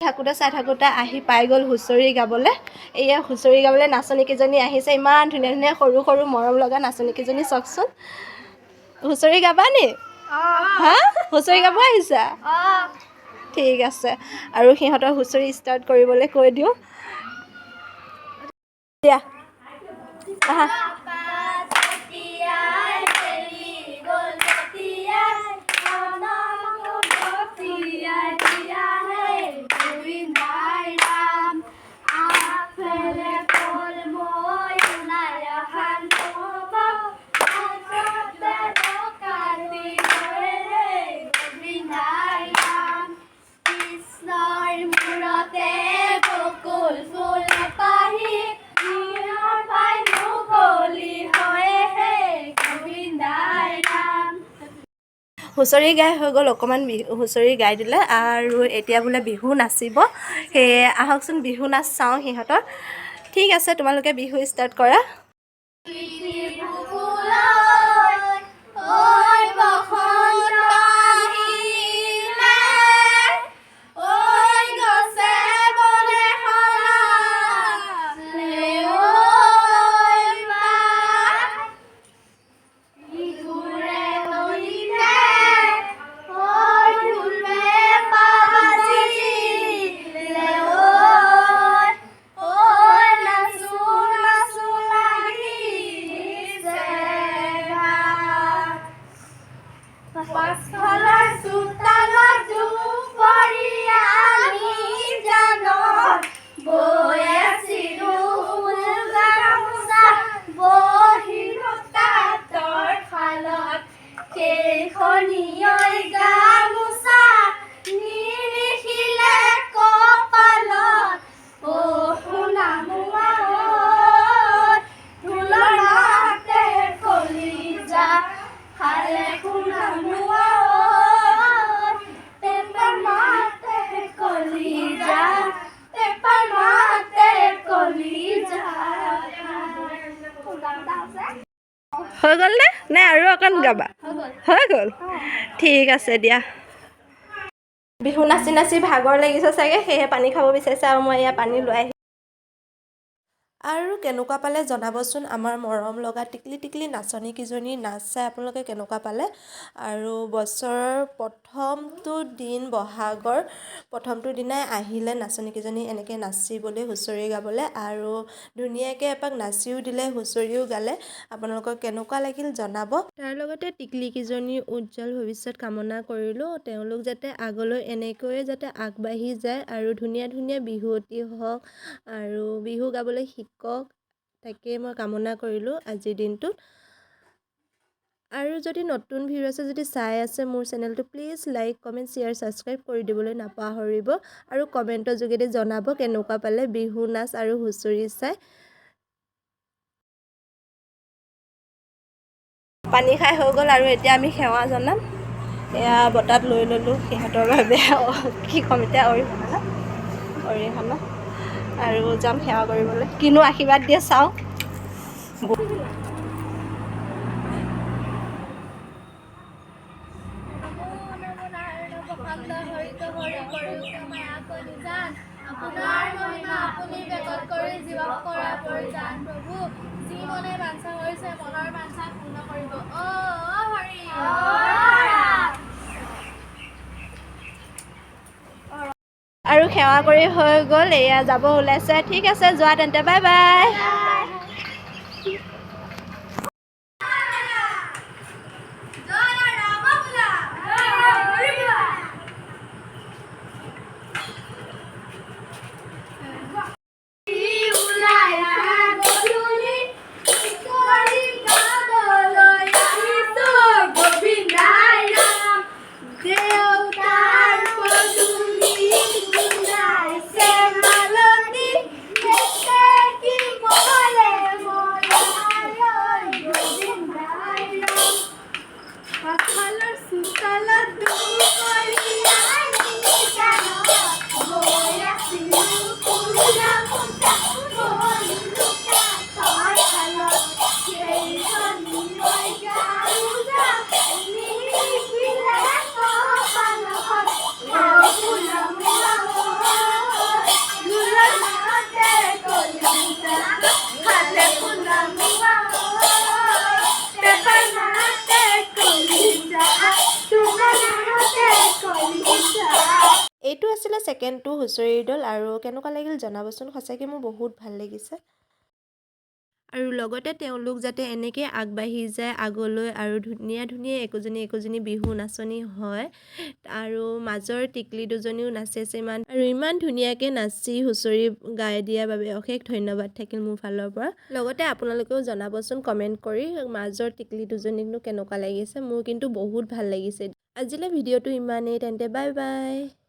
থাকোঁতে চাই থাকোঁতে আহি পাই গ'ল হুঁচৰি গাবলৈ। এয়া হুঁচৰি গাবলৈ নাচনীকেইজনী আহিছে, ইমান ধুনীয়া ধুনীয়া সৰু সৰু মৰম লগা নাচনীকেইজনী। চাওকচোন, হুঁচৰি গাবা নি? হা, হুঁচৰি গাব আহিছা? ঠিক আছে। আৰু সিহঁতৰ হুঁচৰি ষ্টাৰ্ট কৰিবলৈ কৈ দিওঁ দিয়া, আহা। হুঁচৰি গাই হৈ গ'ল, অকণমান হুঁচৰি গাই দিলে আৰু এতিয়া বোলে বিহু নাচিব। সেয়ে আহকচোন বিহু নাচ চাওঁ সিহঁতৰ। ঠিক আছে, তোমালোকে বিহু ষ্টাৰ্ট কৰা। হৈ গ'ল নে নে আৰু অকণ গাবা? হৈ গ'ল, ঠিক আছে দিয়া। বিহু নাচি নাচি ভাগৰ লাগিছে চাগে, সেয়েহে পানী খাব বিচাৰিছে আৰু মই এয়া পানী লৈ আহি। আৰু কেনেকুৱা পালে জনাবচোন আমাৰ মৰম লগা টিকলি টিকলি নাচনীকেইজনীৰ নাচ চাই আপোনালোকে কেনেকুৱা পালে। আৰু বছৰৰ প্ৰথমটো দিন, বহাগৰ প্ৰথমটো দিনাই আহিলে নাচনীকেইজনী এনেকৈ নাচিবলৈ, হুঁচৰি গাবলৈ, আৰু ধুনীয়াকৈ এপাক নাচিও দিলে, হুঁচৰিও গালে। আপোনালোকৰ কেনেকুৱা লাগিল জনাব। তাৰ লগতে টিকলিকেইজনীৰ উজ্জ্বল ভৱিষ্যত কামনা কৰিলোঁ, তেওঁলোক যাতে আগলৈ এনেকৈয়ে যাতে আগবাঢ়ি যায় আৰু ধুনীয়া ধুনীয়া বিহুৱতী হওক আৰু বিহু গাবলৈ শিকক, তাকেই মই কামনা কৰিলোঁ আজিৰ দিনটোত। আৰু যদি নতুন ভিউৱাৰ্ছে যদি চাই আছে মোৰ চেনেলটো, please like, comment, share, subscribe কৰি দিবলৈ নাপাহৰিব আৰু কমেণ্টৰ যোগেদি জনাব কেনেকুৱা পালে বিহু নাচ আৰু হুঁচৰি চাই। পানী খাই হৈ গ'ল আৰু এতিয়া আমি সেৱা জনাম। এয়া বটাত লৈ ল'লোঁ সিহঁতৰ বাবে, কি ক'ম এতিয়া, অৰিহণা অৰিহণা, আৰু যাম সেৱা কৰিবলৈ। কিনো আশীৰ্বাদ দিয়ে চাওঁ। আপোনাৰ মহিমা আপুনি বেকত কৰি জীৱক কৰা পৰিত্ৰাণ প্ৰভু, যি মনে বাঞ্ছা কৰিছে মনৰ বাঞ্ছা পূৰ্ণ কৰিব। অ হৰি। আৰু সেৱা কৰি হৈ গ'ল, এয়া যাব ওলাইছে। ঠিক আছে, যোৱা তেন্তে, বাই বাই। মালতী আছিলে ছেকেণ্ডটো হুঁচৰিৰ দল আৰু কেনেকুৱা লাগিল জনাবচোন। সঁচাকৈ মোৰ বহুত ভাল লাগিছে। আৰু লগতে তেওঁলোক যাতে এনেকৈ আগবাঢ়ি যায় আগলৈ আৰু ধুনীয়া ধুনীয়া একোজনী একোজনী বিহু নাচনী হয়। আৰু মাজৰ টিকলি দুজনীও নাচিছে ইমান আৰু ইমান ধুনীয়াকৈ নাচি হুঁচৰি গাই দিয়াৰ বাবে অশেষ ধন্যবাদ থাকিল মোৰ ফালৰ পৰা। লগতে আপোনালোকেও জনাবচোন কমেণ্ট কৰি, মাজৰ টিকলি দুজনীকনো কেনেকুৱা লাগিছে। মোৰ কিন্তু বহুত ভাল লাগিছে। আজিলৈ ভিডিঅ'টো ইমানেই। তেন্তে বাই বাই।